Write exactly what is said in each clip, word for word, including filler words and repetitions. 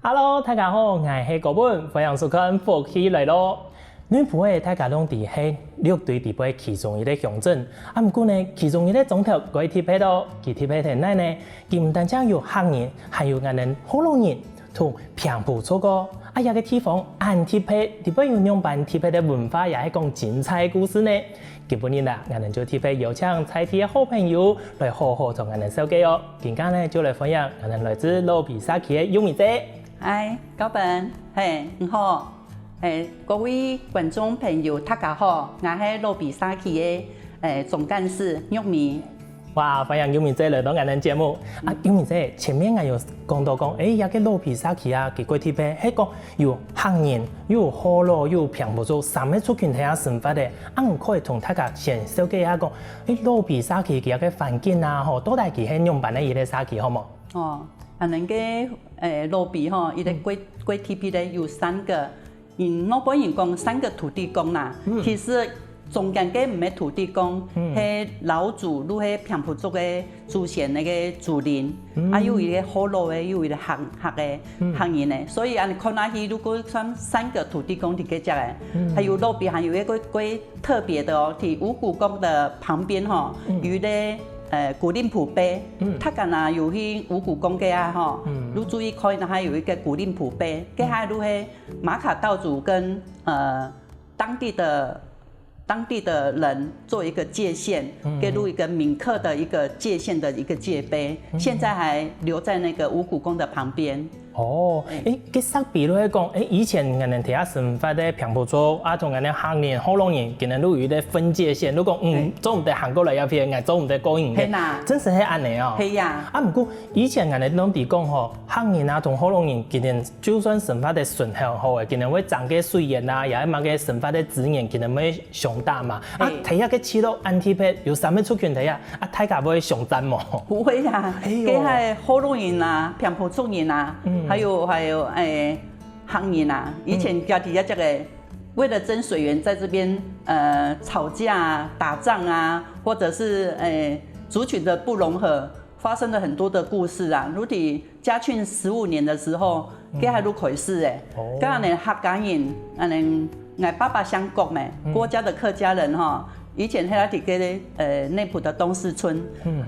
Hello，大家好，𠊎係高文，歡迎收看《福氣來了》。內埔仔大家攏知係六堆裡背其中一個鄉鎮，啊毋過呢，其中一個庄頭蓋特別哦，佢特別在哪呢？佢毋單淨有客人，還有𠊎等學老人同平埔族哦。啊這個地方恁特別，裡背有仰般特別个文化，也係講精彩故事呢？今晡日啊，𠊎等就特別邀請在地个好朋友來好好同𠊎等紹介哦。今下呢，就來歡迎𠊎等來自老埤社區个玉美姐。嗨，高文，嘿，你好。嘿，各位觀眾朋友，大家好，𠊎係老埤社區个，欸，總幹事玉美。哇，歡迎玉美姐來到𠊎等節目。啊玉美姐，前面𠊎有講到講，欸，這個老埤社區啊，佢蓋特別，係講有客人、又有學老、又有平埔族三個族群在這生活个。啊你可以同大家先紹介一下講，欸，老埤社區佢个環境啊，吼，到底佢係仰般个一個社區，好無？哦，恁樣个，欸，老埤吼，佢个蓋，蓋特別个有三個，嗯，外背人講三個土地公啦，其實中間个毋係土地公，係老祖，就係平埔族个祖先个祖靈，啊有一個學老个，有一個客，客个，客人个，所以恁樣看下去，就算三個土地公在該跡个，還有老埤還有一個蓋特別个哦，在五股宮个旁邊吼，有一個，呃，古令埔碑，大家若有去五股宮該啊吼，就注意看，該下有一個古令埔碑，該下就係馬卡道祖跟，呃，當地的，當地的人做一個界限，嗯，給入一個閩客的一個界限的一個界碑，嗯，現在還留在那個五股宮的旁邊。哦，欸，該設備就係講，欸，以前𠊎等在這生活个平埔族啊，同𠊎等客人、學老人，佢等就有一個分界線，就講，嗯，做毋得行過來這片，𠊎做毋得過去。係啦，真實係恁樣哦。係呀。啊毋過以前𠊎等攏知講吼，客人啊同學老人，佢等就算生活个順好好个，佢等會爭个水源啊，也係麼个生活个資源，佢等會相打嘛。啊在這个區域恁特別，有三个族群在這，啊大家會相戰無？不會啊，哎喲，該係學老人啊、平埔族人啊，還有，還有，欸，客人啊，以前家己也這个為了爭水源，在這邊，呃，吵架啊、打仗啊，或者是，欸，族群的不融合，發生了很多的故事啊。如在嘉慶十五年的時候，該下就開始欸，該下呢客家人，恁樣，𠊎爸爸姓郭咩，郭家的客家人吼，以前係在該个，呃，內埔的東勢村，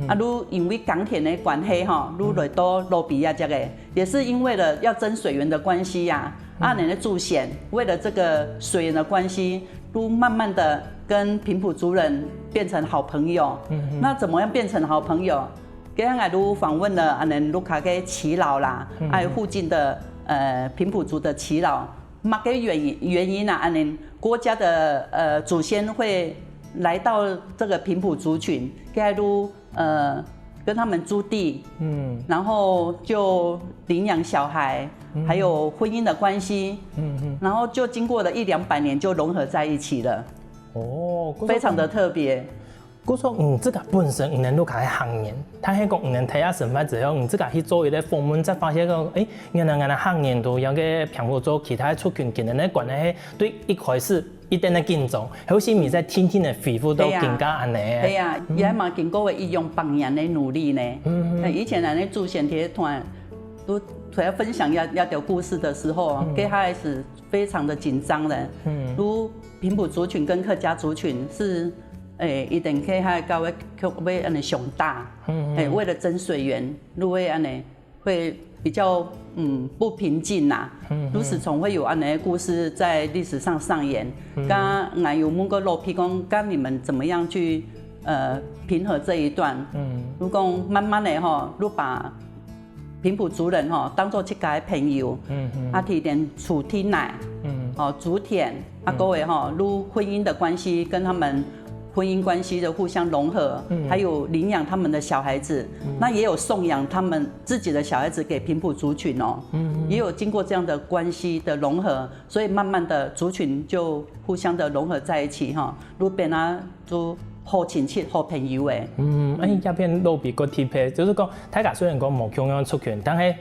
啊就因為耕田的關係吼，就來到老埤這个，也是因為了要爭水源的關係呀， 啊，恁樣个祖先為了這個水源的關係，就慢慢的跟平埔族人變成好朋友。那怎麼樣變成好朋友？該下𠊎就訪問了恁樣屋下个耆老啦，還有附近的，呃，平埔族的耆老，麼个原因，原因啊，恁樣郭家的，呃，祖先會來到這個平埔族群，該下就 呃，跟他們租地，嗯，然後就領養小孩，還有婚姻的關係，嗯，然後就經過了一兩百年就融合在一起了。哦，非常的特別。故所，嗯，這個本身你等就係客人，但係講你等在這生活之後，你自家去做一個訪問，才發現講，欸，原來𠊎等客人都有个平埔族其他族群，佢等个關係對一開始 一點點緊張，後尾在定定个恢復到更加恁樣。係啊，也嘛經過了一兩百年的努力呢。嗯，以前恁樣祖先在團，都在分享這，這條故事的時候，該下係非常的緊張的。嗯，就平埔族群跟客家族群是，欸，一定該下搞个，會恁樣相打，嗯，欸，為了爭水源，就會恁樣 會比較，嗯，不平靜吶。嗯，就時常會有恁樣个故事在歷史上上演。嗯，該𠊎有問過老輩講，該你們怎麼樣去，呃，平和這一段？嗯，就講慢慢的吼，就把平埔族人吼當作自家个朋友，嗯，啊，提點厝地泥，嗯，哦，竹田，啊，各位吼，就婚姻的關係跟他們 婚姻關係的互相融合，還有領養他們的小孩子，那也有送養他們自己的小孩子給平埔族群哦，也有經過這樣的關係的融合，所以慢慢的族群就互相的融合在一起哈，就變啊，就好親戚、好朋友欸。嗯，欸，這片老埤个特別，就係講，大家雖然講無共樣族群，但係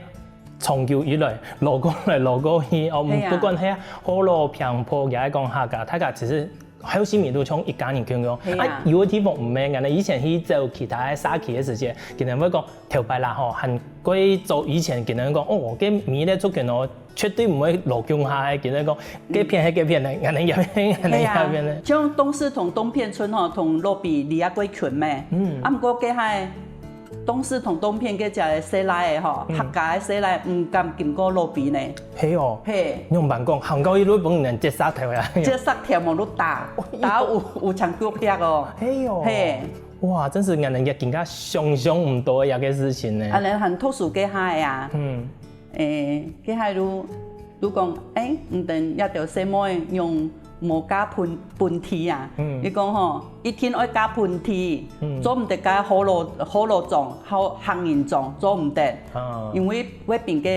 長久以來，老過來老過去，哦，不管係學老、平埔，也係講客家，大家其實後生人都像一家人共樣。係啊。啊，有个地方毋係，𠊎等以前去走其他个社區个時節，佢等會講頭擺啦吼，還過早以前，佢等講，哦，該每个族群哦，絕對毋會落鄉下个，佢等講，該片係該片个，𠊎等這片，𠊎等這片个。係啊，像東勢同東片村吼，同羅鼻離啊過近咩？嗯。啊，毋過該下東勢同東片該隻細倈仔吼，嗯。客家个細倈毋敢經過羅鼻呢。 係哦。係。仰般講，行到一路分人接殺頭啊。接殺頭無路打，打有，有長腳跡哦。係哦。係。哇，真是讓人家更加想像毋到个一个事情呢。啊，人很特殊个下啊。嗯。誒，該下如，如講，誒，你等這條細妹用無加噴，噴嚏啊？嗯。你講吼，一定愛加噴嚏，嗯。做毋得加喉嚨，喉嚨腫，好，行人腫，做毋得。啊。因為會分个，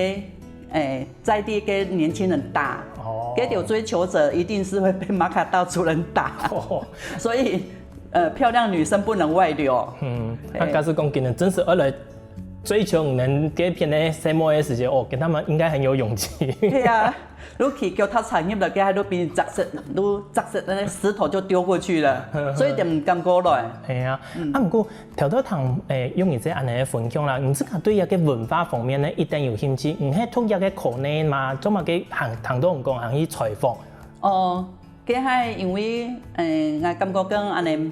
誒， 在地个年輕人打，哦。該條追求者一定是會被馬卡道族人打。哦。所以，呃，漂亮女生不能外流。嗯，哎。那假使講今日真是要來追求你們該片个細妹个時節，哦，跟他們應該很有勇氣。對啊，如果腳踏踩入了，該還都比你砸實，都砸實，那石頭就丟過去了，所以就毋敢過來。係啊，嗯。啊，毋過 頭頭聽，誒，用你這恁樣个分享啦，你自家對這个文化方面呢，一定有興趣，你係讀這个科系嗎？做麼个行，聽到人講行去採訪？哦，該係因為，誒，𠊎感覺跟恁樣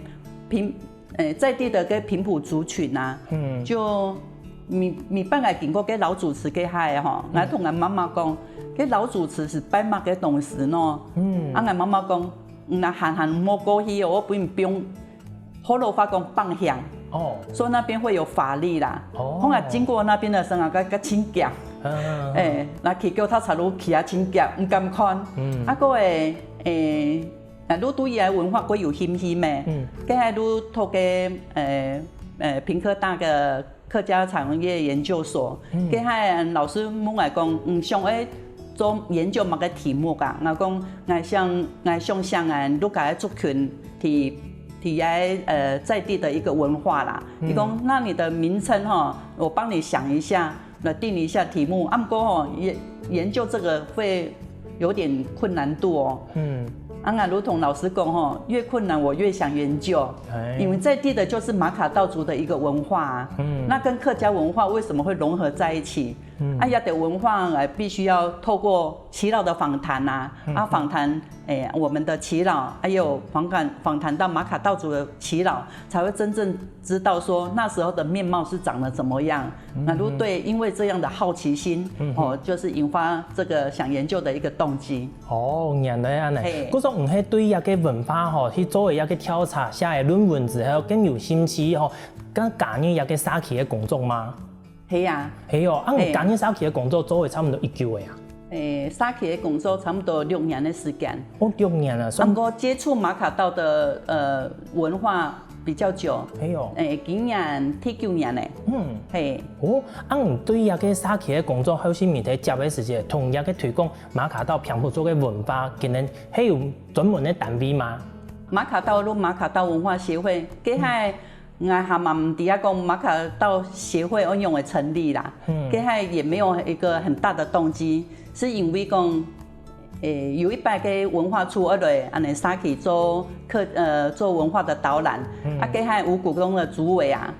平，誒，在地的該平埔族群啊，嗯。就每，每擺𠊎經過該老祖祠該下吼，嗯。𠊎同𠊎媽媽講，該老祖祠係拜麼个東西呢？嗯。啊，𠊎媽媽講，嗯，那行行莫過去哦，我分你放 學老話講放香，哦。說那邊會有法力啦。哦。後來經過那邊的時候，該，該真驚。嗯。哎，那去叫他查路去啊，真驚，毋敢看。嗯。啊，過誒，誒，啊，路對伊个文化過有興趣咩？嗯。該還路讀个，誒，誒，屏科大个客家產業研究所，嗯。該下老師問𠊎講，嗯，想愛做研究麼个題目啊？𠊎講，𠊎想，𠊎想像啊，客家个族群，在，在，呃，在地的一個文化啦。嗯。佢講，那你的名稱吼，我幫你想一下，來定一下題目。啊，毋過吼，研，研究這個會有點困難度哦。嗯。啊，𠊎就同老師講吼，越困難我越想研究，哎。因為在地的就是馬卡道族的一個文化啊。嗯。那跟客家文化為什麼會融合在一起？ 嗯。啊，這兜文化來必須要透過耆老的訪談啊，嗯。啊，訪談，誒，我們的耆老，還有訪談，訪談到馬卡道族的耆老，才會真正知道說那時候的面貌是長得怎麼樣。嗯哼。那就對，因為這樣的好奇心，嗯哼。哦，就是引發這個想研究的一個動機。哦，原來恁樣。嘿。故所你係對這个文化吼，去做一个調查，寫个論文之後，更有興趣吼，更加入這个社區个工作嗎？ 係啊。係哦，啊，嘿。你加入社區个工作做了差不多幾久个啊？誒，社區个工作差不多六年的時間。哦，六年啊，算。啊，毋過接觸馬卡道的，呃，文化比較久。係哦。誒，今年第九年了。嗯。嘿。哦，啊，你對這个社區个工作後續你在接个時節，同這个推廣馬卡道平埔族个文化，可能還有專門个單位嗎？馬卡道就馬卡道文化協會，該下 𠊎還嘛毋知啊，講馬卡道協會愛仰般成立啦。嗯。該下也沒有一個很大的動機，是因為講，誒，有一擺个文化處愛來恁樣社區做客，呃，做文化的導覽，嗯。啊，該下五股宮的主委啊，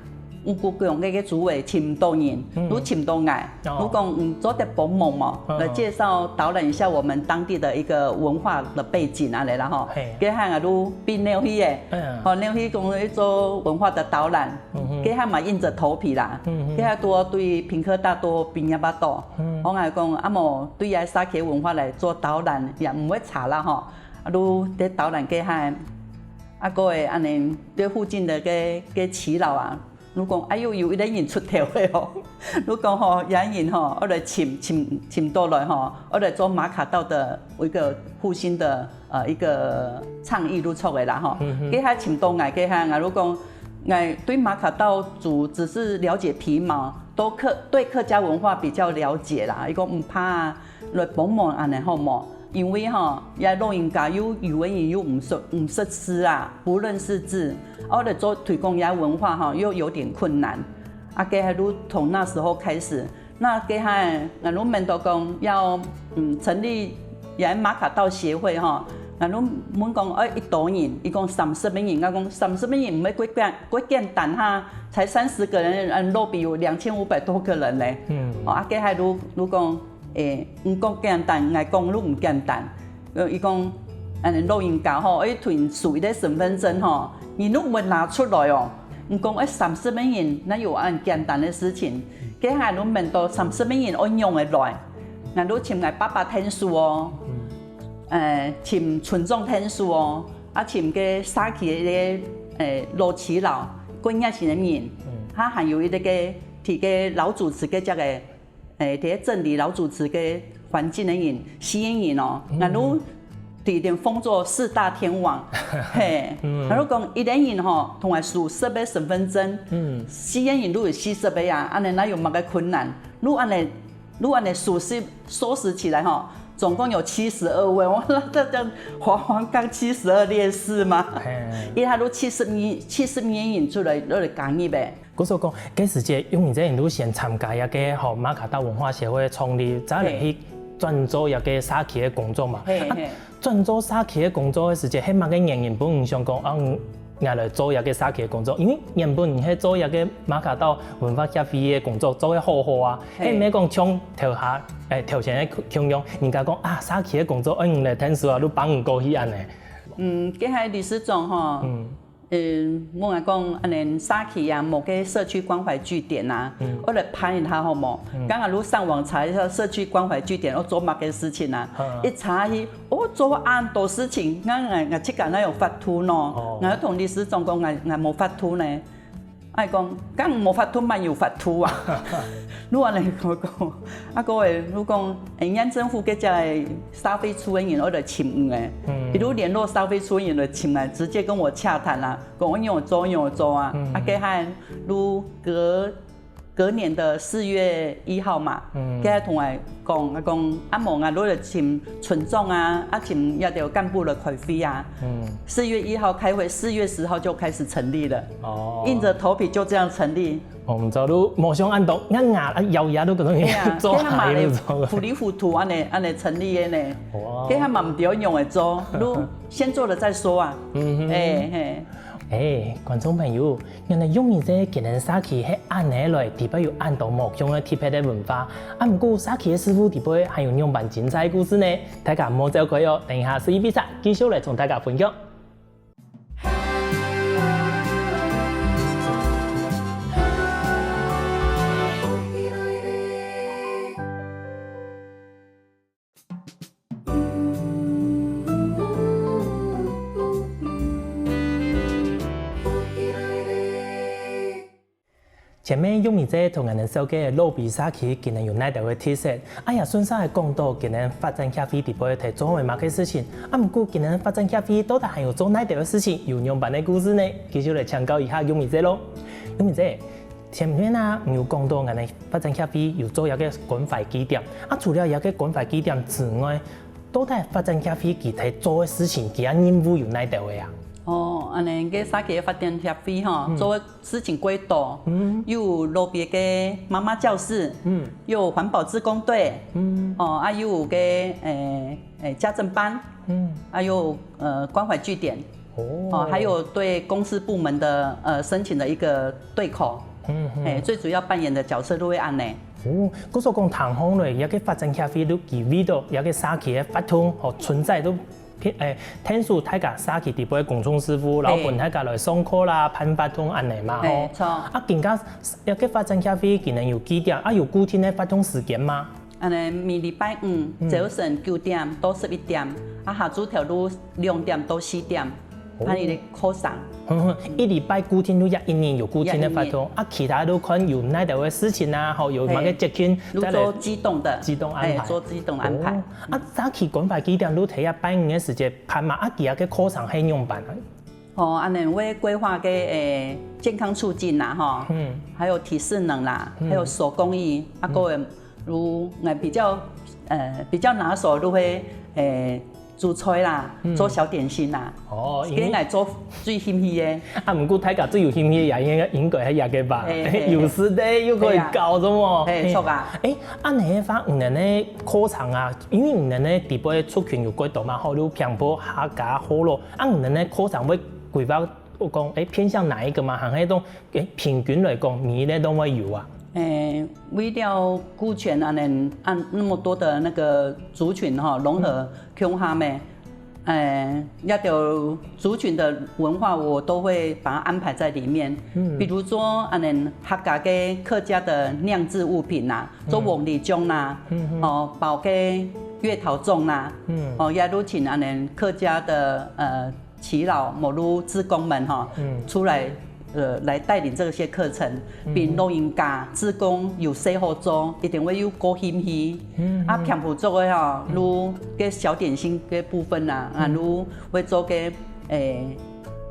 五股宮該个主委請毋到人，嗯。就請到𠊎，哦。就講，嗯，做得幫忙無？嗯。來介紹導覽一下我們當地的一個文化的背景啊，來啦吼。嘿。該下𠊎就變了去个，嗯。吼，了去講去做文化的導覽。 嗯哼。該下嘛硬著頭皮啦，嗯哼。該下拄好對屏科大拄好畢業啊到。嗯。𠊎來講，啊無對這社區文化來做導覽，也毋會差啦吼。啊，就在導覽該下，啊，各位恁樣，對附近的該，該耆老啊，就講，哎喲，有一個人出頭个哦。就講吼，有人吼，愛來請，請，請到來吼，愛來做馬卡道的一個復興的 呃，一個倡議就出來啦吼。嗯哼。該下尋到𠊎，該下𠊎就講，𠊎對馬卡道族只是了解皮毛，都客，對客家文化比較了解啦。佢講毋怕啊，來幫忙恁樣好無？因為吼，這老人家又，有个人又毋識，毋識字啊，不認識字，啊，來做推廣這文化吼，又有點困難。啊，該下就從那時候開始， 那該下，𠊎就問到講要，嗯，成立這馬卡道協會吼， 𠊎就問講：「愛幾多人？」佢講：「三十個人。」𠊎講：「三十個人毋會過簡，過簡單哈，才三十個人，嗯，lobby有兩千五百多個人呢。」嗯。哦，啊，該下就，就講：「欸，你講簡單，𠊎講就毋簡單。」呃，佢講：「恁樣老人家吼，愛同你收一個身份證吼，你就毋會拿出來哦。」你講愛三十個人，哪有恁簡單个事情？該下就問到三十個人愛仰仔來，𠊎就尋𠊎爸爸𢯭手哦。 呃，尋村長𢯭手哦，啊，尋該社區个，呃，老耆老，過熱心个人，嗯。啊，還有一個个，在該老組織个這個，呃，在該整理老組織个環境个人，四個人哦，嗯。𠊎就在該封做四大天王，嘿，嗯。𠊎就講，一個人吼，同𠊎收十個身份證，嗯。四個人就有四十個啊，恁樣哪有麼个困難？就恁樣 如果你收拾，收拾起來吼，總共有七十二位，我那這樣滑滑槓七十二烈士嗎？嘿。因為佢都七十年，七十年出來，落來加入誒。故所講，該時節，因為這人都先參加一個吼，馬卡道文化協會創立，再來去嘿。轉做一個社區个工作嘛。嘿，啊，嘿。 轉做社區个工作个時節，係麼个原因分你想講，啊，𠊎來做這個社區个工作？因為原本你係做這個馬卡道文化協會个工作，做得好好啊，嘿。係毋係講像頭下，誒，頭先个共樣，人家講啊，社區个工作，嗯，你來𢯭手啊，就幫你過去恁樣。嗯，該下理事長吼，嗯。 嗯，問𠊎講，恁樣社區啊，無个社區關懷據點啊，嗯。𠊎來辦一下好無？嗯。剛好就上網查一下社區關懷據點，𠊎做麼个事情啊？嗯。一查去，哦，做恁多事情，𠊎，𠊎，𠊎自家哪有法度呢？哦。𠊎同理事長講，𠊎，𠊎無法度呢。𠊎講，敢無法度，麼有法度啊？你恁樣講，啊，各位，你講，誒，縣政府个這個社會處个人，𠊎來尋你誒。嗯。佢就聯絡社會處个人來尋來，直接跟我洽談啦。 講仰做仰做啊，嗯。啊，該下就隔，隔年的四月一號嘛，嗯。該下同𠊎講，𠊎講，啊，無啊，就來尋村長啊，啊，尋這兜幹部來開會啊。嗯。四月一號開會，四月十號就開始成立了。哦。硬著頭皮就這樣成立。哦，毋知就無想恁多，𠊎，𠊎啊，咬牙都搿種對啊，做下又做。該下嘛咧，糊里糊塗恁樣，恁樣成立个呢。哇。該下嘛毋知仰仔做，就先做了再說啊。嗯哼。哎，嘿。 誒，觀眾朋友，原來玉美姐今年社區係恁樣來，裡背有恁多無共个特別个文化。啊，毋過社區个師傅裡背還有仰般精彩个故事呢？大家莫走開哦，等一下十一比賽繼續來同大家分享。 前面玉美姐同𠊎兜紹介个老埤社區，今年有哪兜个特色，啊也順續个講到今年發展協會裡背在做麼个事情。啊，毋過今年發展協會到底還有做哪兜个事情，有仰般个故事呢？繼續來請教一下玉美姐咯。玉美姐， 前面啊，你有講到𠊎兜發展協會有做一個關懷據點，啊，除了一個關懷據點之外，到底發展協會佢在做个事情，佢个任務有哪兜个啊？哦，恁樣个社區發展協會吼，嗯。做个事情過多，嗯。又有路邊个媽媽教室，嗯。又有環保志工隊，嗯。哦，啊，又有个，誒，誒，家政班，嗯。啊，又有，呃，關懷據點。 哦。哦，還有對公司部門的，呃，申請的一個對口。嗯，嗯。誒，最主要扮演的角色就會恁樣。哦，故所講聽下來，這個發展協會就佢為著這個社區个活動，吼，存在就，誒，𢯭手大家社區裡背个公眾事務，然後分大家來上課啦，辦活動恁樣嘛，吼。嘿，著。啊，今下這個發展協會今年有幾點，啊，有固定个活動時間嗎？ 恁樣，每禮拜五，嗯。朝晨九點到十一點，啊，下晝頭就兩點到四點，哦。辦一個課程。哼哼，一禮拜固定就一日有固定个活動，一日。啊，其他就看有哪兜个事情啊，吼，有麼个節慶，嘿，再來就做機動的，機動安排。嘿，做機動安排。哦，啊，社區關懷據點就在這拜五个時節辦嘛，啊，佢个課程係仰般啊？ 吼，恁樣會規劃个，誒，健康促進啦，吼，嗯。還有體適能啦，嗯。還有手工藝，啊，嗯。各位，如，呃，比較，呃，比較拿手就會，誒，煮菜啦，做小點心啦，哦，因為該𠊎做最興趣个。啊，毋過大家最有興趣个也應該應該係這個吧？嘿，嘿，有時的又可以搞，係無？嘿，著啊。欸，恁樣个話，你等个課程啊，因為你等个底背族群有幾多嘛，吼，有平埔、客家、河洛，啊，你等个課程會規劃，我講，欸，偏向哪一個嘛？還係講，欸，平均來講，每一個都會有啊？欸，為了顧全恁樣，恁那麼多的那個族群吼，融合共下咩？欸，這兜族群的文化，我都會把它安排在裡面。嗯。比如說，恁樣客家个客家的釀製物品啦，做黃梨醬啦，嗯哼。哦，包个月桃粽啦，嗯。哦，也有請恁樣客家的，呃，耆老、無就志工們吼，嗯。出來，呃，來帶領這些課程，嗯。分老人家、志工有事好做，一定會有高興趣。嗯，啊，嗯。平埔族个吼，嗯。就个小點心个部分啊，啊，嗯。就會做个，欸，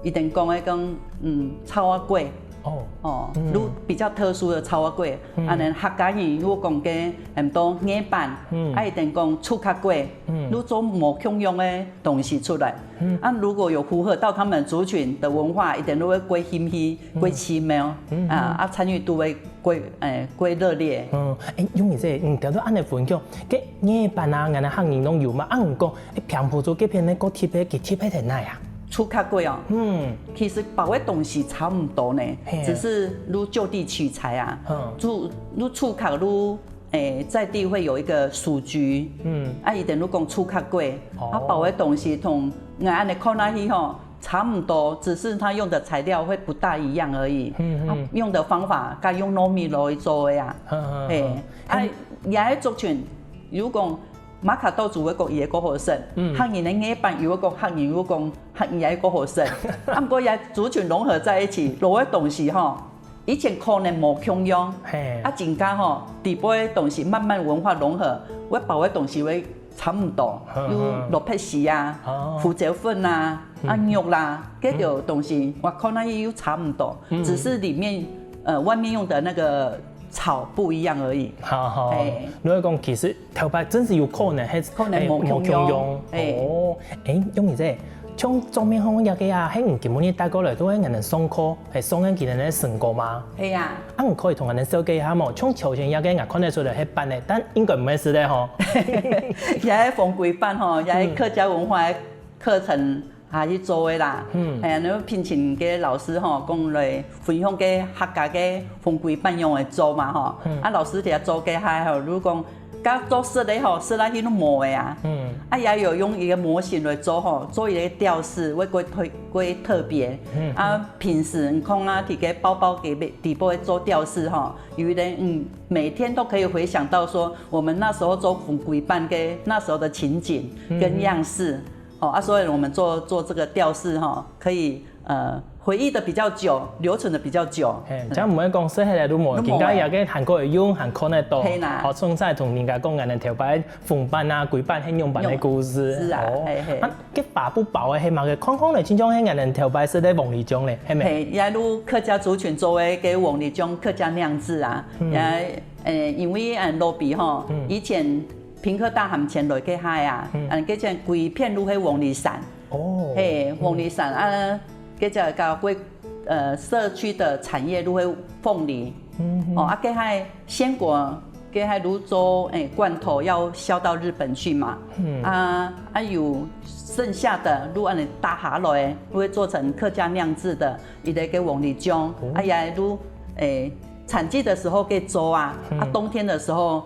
一定講个講，嗯，草仔粿。哦。哦，嗯。就比較特殊的草仔粿。嗯。啊，恁樣客家人又講个很多艾粄，嗯。啊，一定講臭殼粿，嗯。就做無共樣个東西出來。嗯。啊，如果有符合到他們族群的文化，一定就會過興趣、嗯。過奇妙，嗯，啊，嗯。啊，參與度會過，欸，過熱烈。嗯，欸，玉米姐，你聽到恁樣分享，該艾粄啊，𠊎等客人都有嘛？啊，你講，欸，平埔族這片呢，較特別，佢特別在哪啊？臭殼粿哦。嗯。其實包个東西差不多呢，嘿。只是就就地取材啊。嗯。就，就臭殼，就 欸，在地會有一個書局，嗯。啊，佢等就講臭殼粿，哦。啊，包个東西同𠊎恁樣看下去吼，差不多，只是他用的材料會不大一樣而已。嗯，嗯。啊，用的方法，佮用糯米落去做个啊。嗯，嗯，嘿，嗯。啊，也个族群，如果馬卡道族个講，佢个較好食，嗯。客人个艾粄，佢个講客人，佢个講客人个較好食。啊，毋過也族群融合在一起，落个東西吼， 以前可能無共樣，嘿。啊，今下吼，底背个東西慢慢文化融合，會包个東西會差不多，嗯，有蘿蔔絲啊，哦。胡椒粉啊，嗯。啊，肉啦，這兜東西，嗯。𠊎看下去又差不多，嗯。只是裡面，呃，外面用的那個草不一樣而已。好，好。嘿。你會講，其實頭擺真係有可能，係，可能無共樣。欸，無共樣。嘿。哦，欸，玉米姐，像桌面項這個啊，係你今晡日帶過來，都係𠊎等上課， 係上个幾年个成果嗎？係啊。啊，你可以同𠊎等紹介一下無？像頭先這個𠊎看得出來係粄个，但應該毋係食个吼。這个紅龜粄吼，這个客家文化个課程下去做个啦。嗯。哎呀，那聘請个老師吼，講來分享个客家个紅龜粄仰仔做嘛吼。嗯。啊，老師在做个下吼，如果講 該做食个吼，食下去都無个啊。嗯。啊，也有用一個模型來做吼，做一個吊飾，會過特，過特別。嗯。啊，平時你看啊，在該包包个底背做吊飾吼，有一個，嗯，每天都可以回想到說，我們那時候做紅龜粄个那時候的情景跟樣式。嗯。哦，啊，所以我們做，做這個吊飾吼，可以 呃，回憶得比較久，留存得比較久。嘿，嗯。這樣毋會講食下來都無，都無啊。今下也个還可以用，還看得到。嘿啦。好，從在同人家講，𠊎等頭擺紅粄啊、龜粄、黑牛粄个故事。是啊，哦。嘿，嘿。啊，該發布包个係麼个？看看來，親像係𠊎等頭擺食个黃梨醬咧，係無？嘿，也就客家族群做个該黃梨醬客家釀製啊，嗯。也，呃，因為，呃，羅比吼，嗯。以前屏科大還前來該下啊，嗯。嗯，該前歸片都係黃梨產。 哦。嘿，黃梨產啊，該隻搞過，呃，社區的產業都會鳳梨。嗯，嗯。哦，啊，該下鮮果，該下都做，欸，罐頭要銷到日本去嘛。嗯。啊，啊，有剩下的，都恁樣打下來，都會做成客家釀製的，一個个黃梨醬。哦。啊，也都，欸，產季的時候可以做啊，啊，嗯。冬天的時候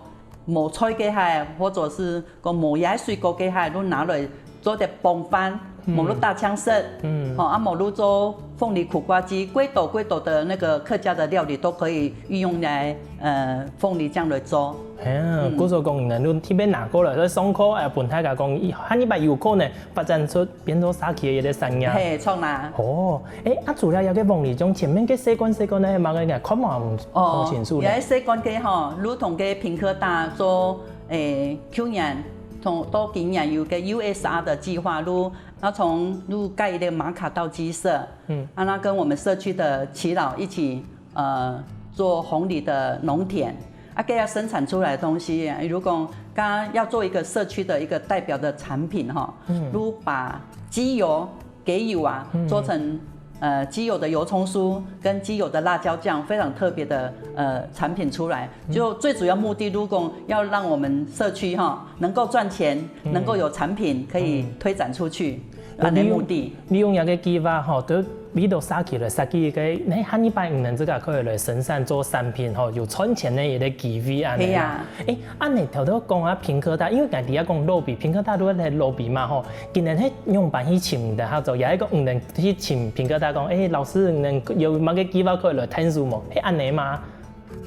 無菜个下，或者是講無這水果个下，就拿來做點傍飯，嗯。無就打青色，嗯。吼，啊，無就做鳳梨苦瓜雞，過多過多的那個客家的料理都可以運用來，呃，鳳梨醬來做。哎呀，嗯。故所講呢，就特別拿過來，所以上課，哎，分大家講，下禮拜有可能發展出 變做社區个一個產業。嘿，著啦。哦，欸，啊，除了這個黃梨醬，前面个細罐細罐个，係麼个？𠊎看無，哦，無清楚呢。這個細罐个吼，如同个屏科大做，欸，舊年，從，到今年有個U S R的計畫，如，那從，如蓋一個馬卡道雞舍，嗯。啊，那跟我們社區的耆老一起，呃，做紅梨的農田。啊，該要生產出來的東西，如果剛剛要做一個社區的一個代表的產品哈，嗯，如果把雞油、雞油啊，嗯，做成呃雞油的油蔥酥跟雞油的辣椒醬，非常特別的呃產品出來。就最主要目的，如果要讓我們社區哈能夠賺錢，嗯，能夠有產品可以推展出去，嗯，恁呢目的。利用這個計畫吼，對 為到社區來設計一個，誒，下二擺你等自家可以來生產做產品吼，有賺錢个一個機會恁呢。係啊。誒，恁呢頭頭講啊，屏科大，因為𠊎等也講老畢，屏科大都係老畢嘛吼，今年係仰般去尋你等合作，也係講你等去尋屏科大講，誒，老師，你等有麼个計畫可以來𢯭手無？係恁呢嗎？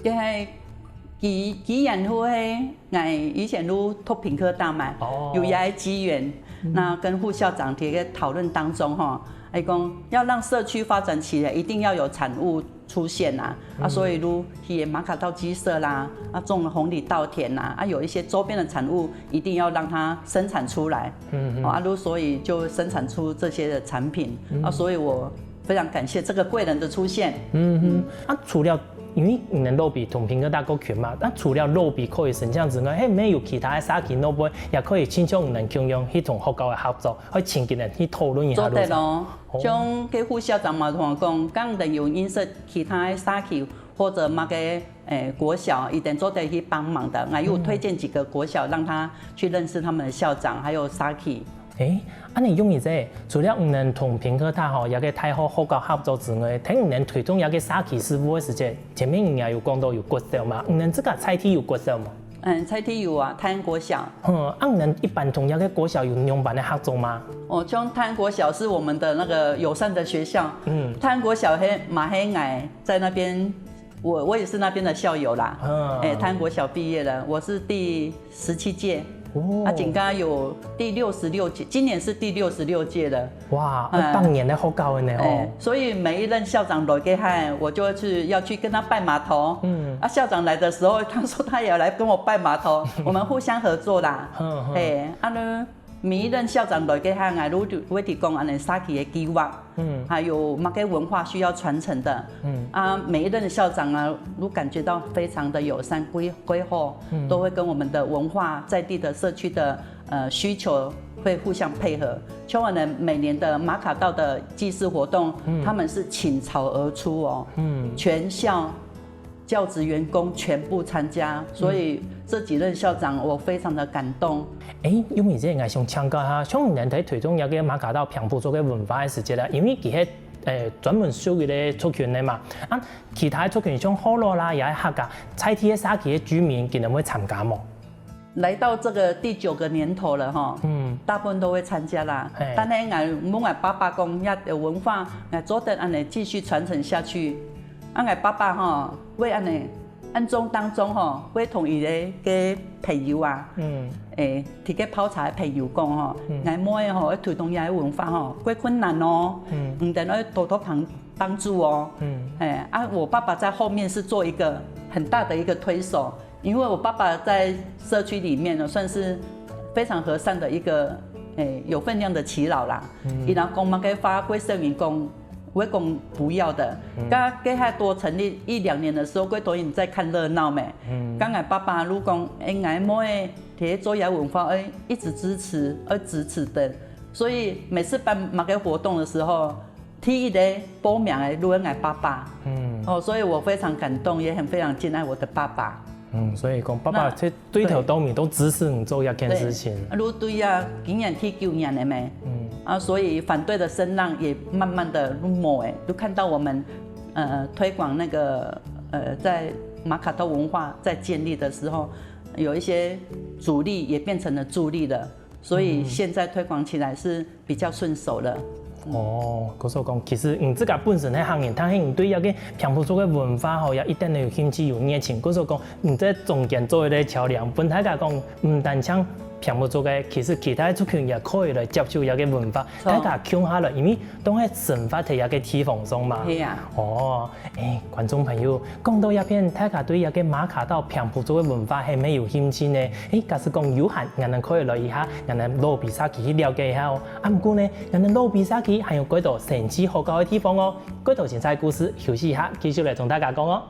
就係機機緣巧合，𠊎以前都讀屏科大嘛，哦，有這個機緣，那跟副校長在一個討論當中吼， 還講要讓社區發展起來，一定要有產物出現啊，啊，所以就去馬卡道雞舍啦，啊，種紅藜稻田啦，啊，有一些周邊的產物一定要讓它生產出來，嗯嗯，啊，就所以就生產出這些的產品，啊，所以我非常感謝這個貴人的出現。嗯嗯，啊，除了因為你等老畢同屏科大較近嘛，那除了老畢可以生產之外，係毋係有其他个社區老輩也可以親像你等共樣去同學校个合作？ 愛請佢等去討論一下。做得哦。哦，像該副校長嘛同𠊎講，講等有認識其他个社區或者麼个誒國小，佢等做得去幫忙的。𠊎有推薦幾個國小，讓他去認識他們的校長，還有社區。誒，恁呢容易仔，除了你等同屏科大吼，這個大學學校合作之外，聽你等推動這個社區事務个時節，前面你也有講到有國小嘛，你等自家在地有國小無？ 嗯，在地有啊，泰安國小。嗯，啊，你等一般同這個國小有仰般个合作嗎？哦，像泰安國小是我們的那個友善的學校。嗯，泰安國小係嘛係𠊎在那邊，我我也是那邊的校友啦。嗯，哎，泰安國小畢業了，我是第十七屆。哦，啊，今年有第六十六屆，今年是第六十六屆了。 哇，哎，百年个學校个呢吼。哎，所以每一任校長來該下，我就會去要去跟他拜碼頭。嗯，啊，校長來的時候，他說他也要來跟我拜碼頭，我們互相合作啦。嗯嗯，哎，啊呢，每一任校長來該下，𠊎都會提供恁呢社區个計畫，嗯，還有麼个文化需要傳承的，嗯，啊，每一任的校長啊，都感覺到非常的友善，歸歸後，嗯，都會跟我們的文化在地的社區的 呃需求會互相配合。像我們每年的馬卡道的祭祀活動，嗯，他們是傾巢而出哦，嗯，全校教職員工全部參加，所以這幾任校長我非常的感動。誒，玉米姐，𠊎想請教下，像你等在推動這個馬卡道平埔族个文化个時節啦，因為佢係誒專門屬於个族群个嘛，啊，其他个族群像學老啦，也係客家，在地个社區个居民，佢等會參加無？ 來到這個第九個年頭了吼，嗯，大部分都會參加啦。嘿，但係𠊎問𠊎爸爸講，這个文化，𠊎做得恁呢繼續傳承下去。啊，𠊎爸爸吼，會恁呢，暗中當中吼，會同佢个个朋友啊，嗯，誒，在該泡茶个朋友講吼，嗯，𠊎妹吼，愛推動這个文化吼，過困難哦，嗯，你等愛多多幫幫助哦。嗯，誒，啊，我爸爸在後面是做一個很大的一個推手， 因為我爸爸在社區裡面呢，算是非常和善的一個，誒，有分量的耆老啦。嗯，佢等講麼个話，過少人講，會講不要的。嗯，該該還多成立一兩年的時候，過多人在看熱鬧咩。嗯，剛才爸爸就講，誒，𠊎妹在做這文化，誒，一直支持，而支持的。所以每次辦麼个活動的時候， 第一个報名个就係𠊎爸爸。嗯，哦，所以我非常感動，也很非常敬愛我的爸爸。嗯，所以講爸爸那，這對頭到尾都支持你做這件事情。對，就對啊，今年第九年了咩？嗯，啊，所以反對的聲浪也慢慢的落寞，誒，就看到我們，呃，推廣那個，呃，在馬卡道文化在建立的時候，有一些阻力也變成了助力了。 所以現在推廣起來是比較順手了。哦，故所講，其實你自家本身係客人，但係你對這個平埔族个文化吼，也一定有興趣、有熱情。故所講，你在中間做一個橋樑，分大家講，毋單淨平埔族个，其實其他族群也可以來接受這個文化，著，大家共下來，因為都係生活在這個地方上嘛。係啊。哦， 誒，觀眾朋友，講到這片，大家對這個馬卡道平埔族个文化係無有興趣呢？誒，假使講有閒，𠊎等可以來一下，𠊎等老畢社區去了解一下哦。啊，毋過呢，𠊎等老畢社區還有幾多神奇好搞个地方哦。幾多精彩故事，休息一下，繼續來同大家講哦。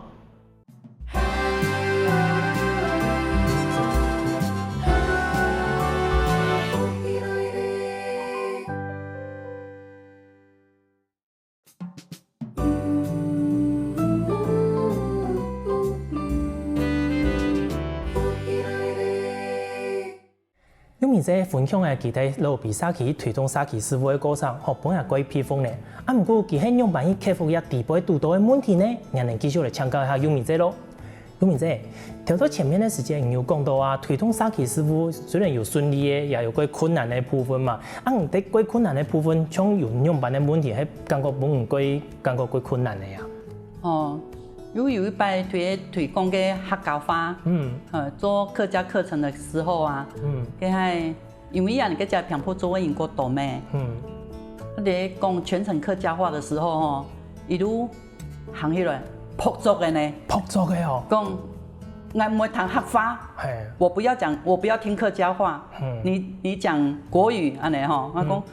玉美姐分享个佢在老畢社區推動社區事務个過程，吼，分人蓋佩服呢。啊，毋過佢係仰般去克服這底背堵到个問題呢？𠊎等繼續來請教一下玉美姐咯。玉美姐，頭到前面个時間，你有講到啊，推動社區事務雖然有順利个，也有蓋困難个部分嘛。啊，你在蓋困難个部分，像有仰般个問題，係感覺分你蓋感覺蓋困難个呀？哦，有有一擺推推廣个客家話，嗯，呃，做客家課程的時候啊，嗯，該還因為啊，你个家平埔族个人過多咩？嗯，你講全程客家話的時候吼，一路行起來，仆足个呢，仆足个哦，講，我毋會談客話，嘿，我不要講，我不要聽客家話，嗯，你你講國語，安尼吼，我講，嗯，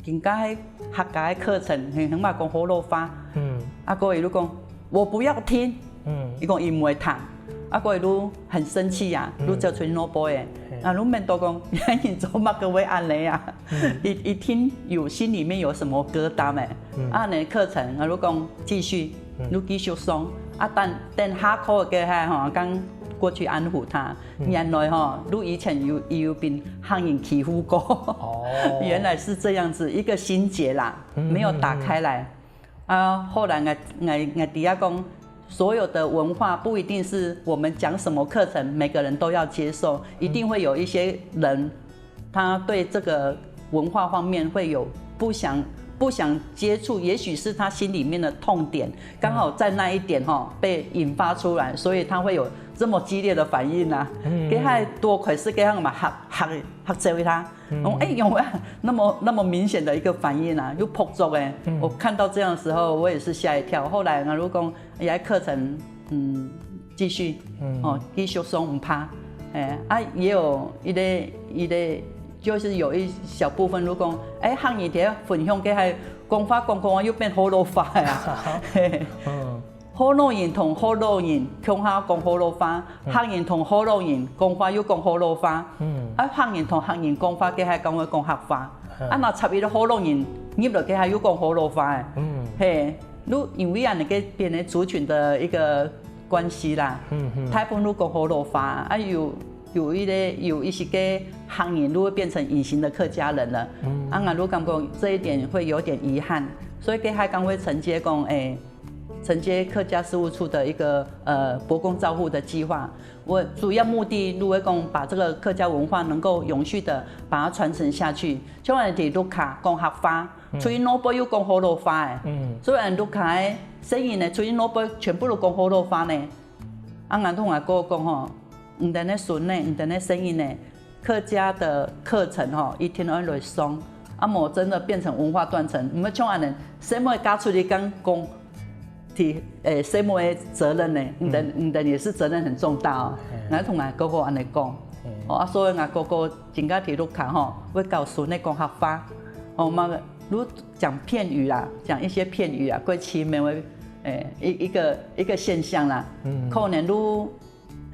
人家係客家个課程，很很嘛講學老話，嗯，啊，過一路講，我不要聽，嗯，伊講伊毋會聽，啊，過一路很生氣呀，嗯，路走出去腦波誒，嘿，啊，路面都講，人做麼个會安尼啊？嗯，一一聽有心裡面有什麼疙瘩誒，嗯，啊，你課程，啊，路講繼續，嗯，路繼續上，啊，等等下課个下吼，剛過去安撫他， 原來吼，你以前有有被客人欺負過，哦，原來是這樣子一個心結啦，沒有打開來。啊，後來𠊎𠊎𠊎知影講，所有的文化不一定是我們講什麼課程，每個人都要接受，一定會有一些人，他對這個文化方面會有不想不想接觸，也許是他心裡面的痛點，剛好在那一點吼被引發出來，所以他會有這麼激烈的反應啊。嗯，該下多虧係該下嘛，嚇嚇嚇走佢，嗯，哦，哎，有啊，那麼那麼明顯的一個反應啊，又仆足誒，嗯，我看到這樣的時候，我也是嚇一跳。後來呢，如果講也課程，嗯，繼續，嗯，哦，繼續上毋怕，哎，啊，也有一類一類，就是有一小部分，如果哎，客人在分享該下講話講講又變學老話啊，嘿，嗯。 學老人同學老人共下講學老話，嗯，客人同學老人講話又講學老話，嗯，啊，客人同客人講話，該下講會講客話，嗯，啊，若插一個學老人入來，該下又講學老話誒，嗯，嘿，就因為恁樣个變成族群的一個關係啦，嗯嗯，大部分都講學老話，啊，有有一個有一些个客人就會變成隱形的客家人了，嗯，啊，𠊎就感覺這一點會有點遺憾，所以該下講會承接講，誒， 承接客家事務處的一個呃伯公照護的計劃。我主要目的，如果講把這個客家文化能夠永續的把它傳承下去，像𠊎等在屋下講客話，嗯，出去外背又講學老話誒，嗯，所以𠊎等屋下个細人呢，出去外背全部都講學老話呢。啊，𠊎同𠊎哥講吼，你等个孫呢，你等个細人呢， 客家的課程吼，一定愛來上，啊無真的變成文化斷層。毋好像恁樣，細妹嫁出去講講，提誒細妹个責任呢，你等你等也是責任很重大哦。嗯，𠊎同𠊎哥哥恁樣講，嗯，哦啊，所以𠊎哥哥真个在屋下吼，會教孫仔講客話，哦嘛，就講片語啦，講一些片語啊，過奇妙个誒一一個一個現象啦，嗯，可能就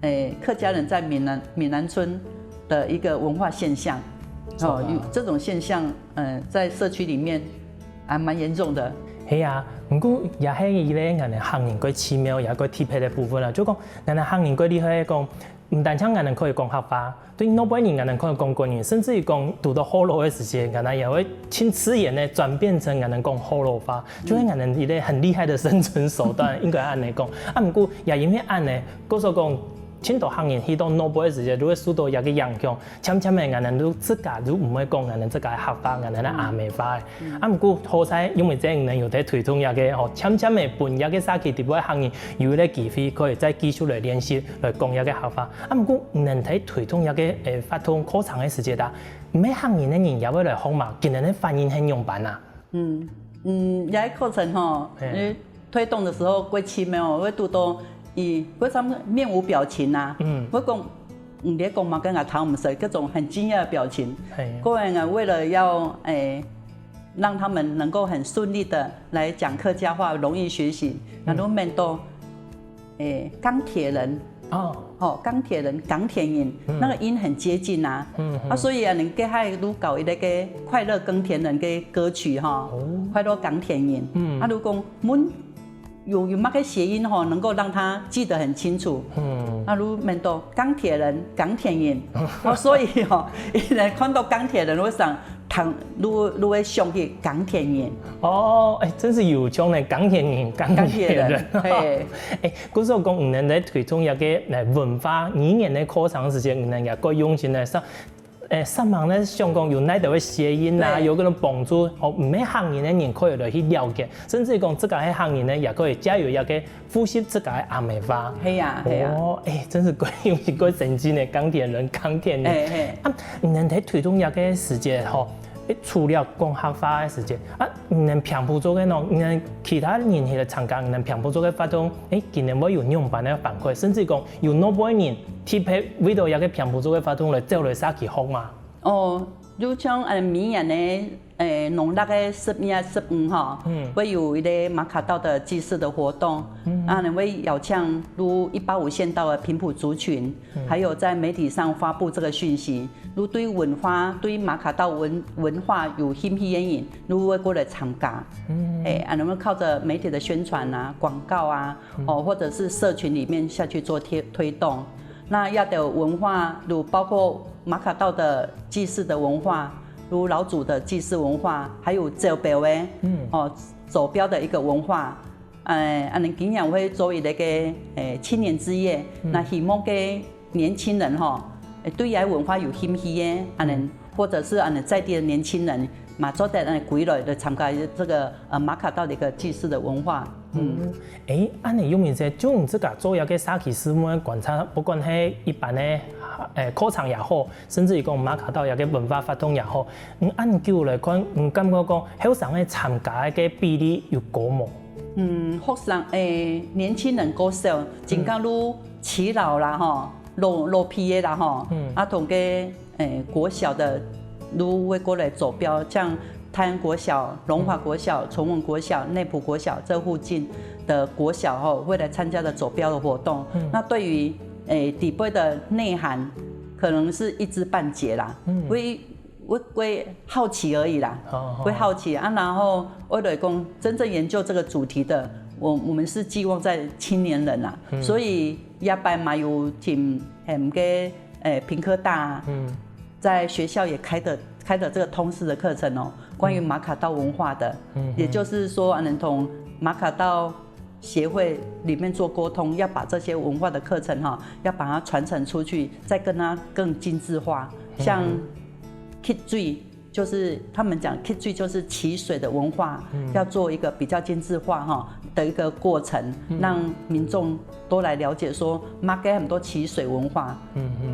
誒客家人在閩南閩南村的一個文化現象，哦，有這種現象，呃，在社區裡面還蠻嚴重的。係啊，毋過也係一個𠊎等客人蓋奇妙也蓋特別个部分啦。就講𠊎等客人蓋厲害，講毋單淨𠊎等可以講客話，對外背人𠊎等可以講國語，甚至於講堵到學老个時節，𠊎等也會盡自然个轉變成𠊎等講學老話，就係𠊎等一個很厲害的生存手段，應該恁樣講。啊，毋過也因為恁樣， 故所講，盡多客人去到外背个時節，就會受到這個影響，漸漸个𠊎等就自家就毋會講𠊎等自家个客話，𠊎等个阿姆話个。啊，毋過好在因為這樣，𠊎等有在推動這個吼，漸漸个分這個社區底背个客人有一個機會，可以再繼續來練習，來講這個客話。啊，毋過𠊎等在推動這個誒活動課程个時節啊，毋係客人个人也會來學嘛，佢等个反應係仰般啊？ 嗯嗯，這個課程吼，嘿，推動的時候，過去沒有，會堵到佢為什麼面無表情啊？嗯，會講，你在講麼个，𠊎頭毋識，各種很驚訝的表情。嘿，過來呢，為了要誒讓他們能夠很順利的來講客家話，容易學習，然後面對 誒鋼鐵人，哦，吼，鋼鐵人，鋼鐵人，那個音很接近啊，啊，所以啊，你給他錄搞一個快樂鋼鐵人的歌曲哈，快樂鋼鐵人，啊，如果問有有麼个諧音吼，能夠讓他記得很清楚。嗯，那如面對鋼鐵人、鋼鐵人，哦，所以吼，一人看到鋼鐵人，我想唐如如會想起鋼鐵人。哦，哎，真是有像呢，鋼鐵人、鋼鐵人。鋼鐵人，嘿，哎，故所講，你能在推動一個呃文化語言的課程時間，你能也夠用心的上。誒，上網呢，想講有哪兜个諧音啊，對有可能幫助，哦，毋係客人的人可以來去了解，甚至講自家係客人呢，也可以加入一個複習自家的阿美話。係啊，係啊。哦，哎，真是過有一個神經的鋼鐵人，鋼鐵人。哎，嘿。啊，你能在推動一個時節吼，誒，除了講客話的時節，啊，你能平埔族个喏，你能其他人去來參加，你能平埔族个活動，誒，今年會有仰般个反饋，甚至講有哪位人特別為到一個平埔族个活動來走來社區學嘛？哦，就像呃明年呢，呃農曆个十月十五哈，嗯會有一個馬卡道的祭祀的活動，嗯啊，呢會邀請如一八五縣道的平埔族群，嗯還有在媒體上發布這個訊息，如對文化、對馬卡道文文化有興趣的人，如會過來參加。嗯哎，啊，能不能靠著媒體的宣傳啊、廣告啊，哦，或者是社群裡面下去做推推動？那這兜文化，如包括馬卡道的祭祀的文化，如老祖的祭祀文化，還有走標的，嗯哦，走標的一個文化，哎，恁樣今年會做一個誒青年之夜，那希望个年輕人吼，誒對這文化有興趣个，恁樣或者是恁樣在地的年輕人，嘛做得恁樣歸來來參加這個呃馬卡道的一個祭祀的文化，嗯。誒，恁樣有明顯，就你自家做一個社區事務的觀察，不管係一般的誒課程也好，甚至於講馬卡道一個文化活動也好，你恁久來看，你感覺講後生个參加个比例有高無？嗯，學生誒，年輕人較少，真正都耆老啦吼，老老輩个啦吼，啊同个誒國小的，都會過來走標，像泰安國小、龍華國小、崇文國小、內埔國小這附近的國小吼，會來參加的走標的活動。那對於誒底背的內涵，可能是一知半解啦，會會會好奇而已啦，哦會好奇啊。然後我來講，真正研究這個主題的，我我們是寄望在青年人啊，所以這擺嘛有請誒个誒平科大，在學校也開的開的這個通識的課程哦，關於馬卡道文化的，也就是說，能同馬卡道協會裡面做溝通，要把這些文化的課程哈，要把它傳承出去，再跟它更精緻化。像 K G 就是他們講 K G 就是騎水的文化，要做一個比較精緻化哈的一個過程，讓民眾都來了解說，馬街很多騎水文化，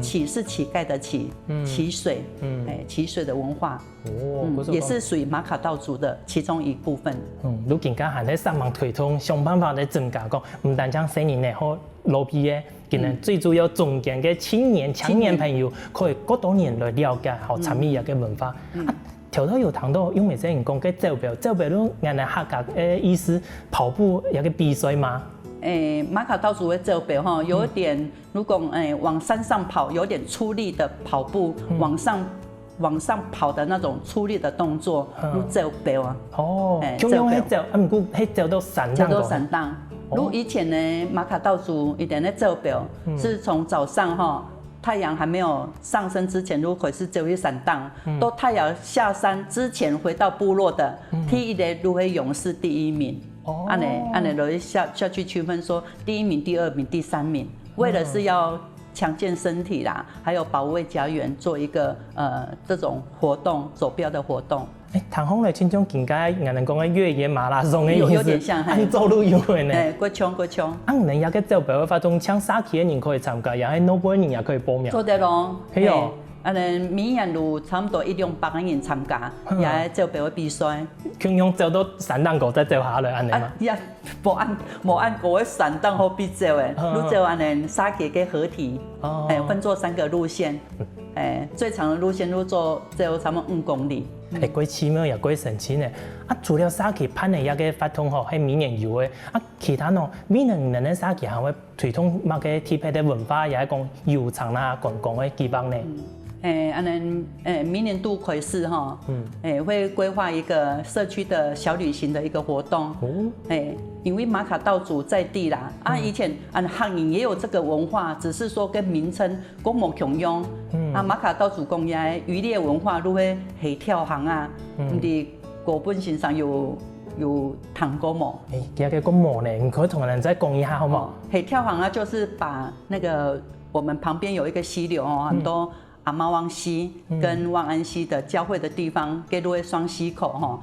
乞是乞丐的乞，騎水，哎，騎水的文化。哦，也是屬於馬卡道族的其中一部分。嗯，如今个還在上網推動，想辦法來增加講，毋單淨細人仔好老輩个，今年最主要中間个青年、青年朋友可以過多人來了解，好參與這個文化。啊，頭頭有談到，因為這人講个走標，走標就原來客家个意思，跑步一個比賽嘛。誒，馬卡道族的走標哈，有一點，如果誒往山上跑，有點出力的跑步，往上往上跑的那種出力的動作，嗯就走標啊。哦哎，共樣係走，啊，毋過係走到山頂个。走到山頂。如以前呢，馬卡道族一定咧走標，是從早上哈，太陽還沒有上升之前，就開始走去山頂，到太陽下山之前回到部落的，第一个就會勇士第一名。哦恁呢，恁呢就下下去區分說第一名、第二名、第三名，為的是要強健身體啦，還有保衛家園，做一個呃這種活動，走標的活動。誒，談好了，親像今个人講个越野馬拉松个意思，有有點像嘿恁走路有个呢。哎，過衝過衝。啊，你們這個走標个活動，像社區个人可以參加，也係外背人也可以報名。做得咯。係哦嘿，恁呢每年有差不多一兩百个人參加，也係走標个比賽。共樣走到山頂高再走下來，恁呢嘛。啊，也無恁無恁高个山頂好比走誒，嗯就走恁呢三个个合體，哦哎，分做三個路線，哎，最長的路線就做走差不多五公里。誒，過奇妙也過神奇呢。啊，除了社區辦个這個活動吼，係每年有个。啊，其他呢，每年你們个社區還會推動麼个特別个文化，也係講遊程啦、觀光个計畫呢？誒，恁樣，誒，明年度開始吼，嗯，誒，會規劃一個社區的小旅行的一個活動。哦，誒，因為馬卡道族在地啦，啊，以前，嗯，客人也有這個文化，只是說跟名稱 國無共樣。嗯，啊，馬卡道族講个漁獵文化，就係係跳行啊，嗯，毋知國本先生有有聽過無？誒，這個講無呢，你可以同人再講一下好無？哦，係跳行啊，就是把那個我們旁邊有一個溪流哦，很多阿媽灣溪跟萬安溪的交匯的地方，該就係雙溪口吼。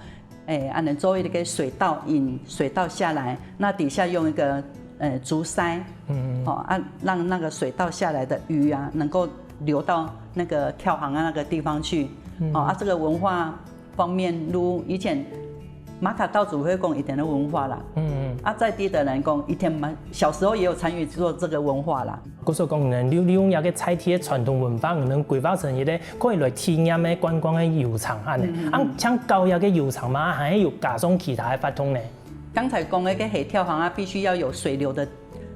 誒，恁樣做一個水道引水道下來，那底下用一個呃竹篩，嗯，哦啊，讓那個水道下來的魚啊，能夠流到那個跳行的那個地方去，哦啊，這個文化方面，如以前馬卡道族會講一點的文化啦，嗯嗯，啊，在地的人講一點嘛，小時候也有參與做這個文化啦。 故所講，你能利用這個在地个傳統文化，你能規劃成一個可以來體驗个觀光个遊程恁呢。嗯嗯嗯。啊，像搞這個遊程嘛，還有加上其他个活動呢？剛才講个該係跳行啊，必須要有水流的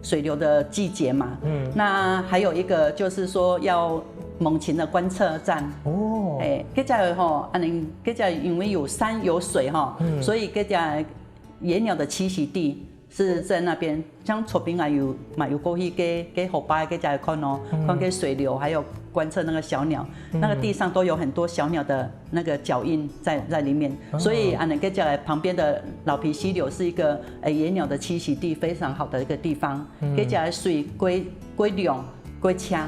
水流的季節嘛。嗯。那還有一個就是說要猛禽的觀測站。哦。誒，該隻吼，恁呢，該隻因為有山有水吼，嗯，所以該隻野鳥的棲息地 是在那邊，像左邊啊有嘛有過去該該河壩該隻看哦，看該水流，還有觀測那個小鳥，那個地上都有很多小鳥的那個腳印在在裡面，所以啊，那該隻旁邊的老皮溪流是一個呃野鳥的棲息地，非常好的一個地方。該隻水歸歸涼歸清。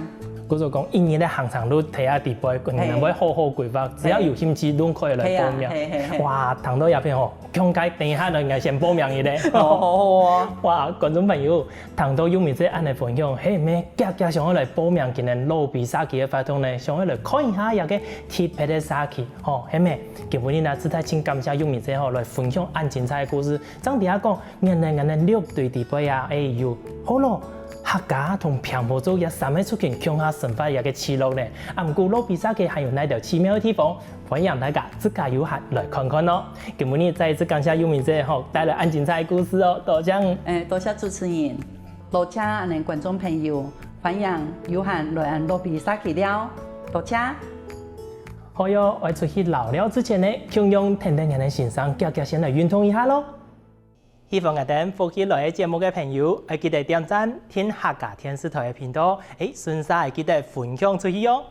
故所講，一日个行程路在這底背，你能會好好規劃，只要有興趣，攏可以來報名。係啊，係係係。哇，聽到這片吼， 強烈等一下來，𠊎先報名一下。好好好啊。哇，觀眾朋友，聽到玉米姐恁呢分享，係毋係遽遽想要來報名今年老皮社區个活動呢？想要來看一下這個特別个社區，吼，係毋係？今晡日呢，實在盡感謝玉米姐吼來分享恁精彩个故事。正知影講，原來𠊎等六堆底背啊，誒，有學老、客家同平埔族這三個族群共下生活這個記錄呢。啊，毋過老皮社區還有哪兜奇妙个地方？ 歡迎大家自家有閒來看看哦。今晡日再一次感謝玉米姐吼，帶來恁精彩个故事哦，多謝你。誒，多謝主持人，多謝恁呢觀眾朋友，歡迎有閒來𫣆老皮社區尞，多謝。好喲，愛出去尞尞之前呢，共樣跈等𠊎等先生遽遽先來運動一下咯。喜歡𠊎等福氣來了節目个朋友，愛記得點讚、訂客家電視台个頻道，誒，順續愛記得分享出去哦。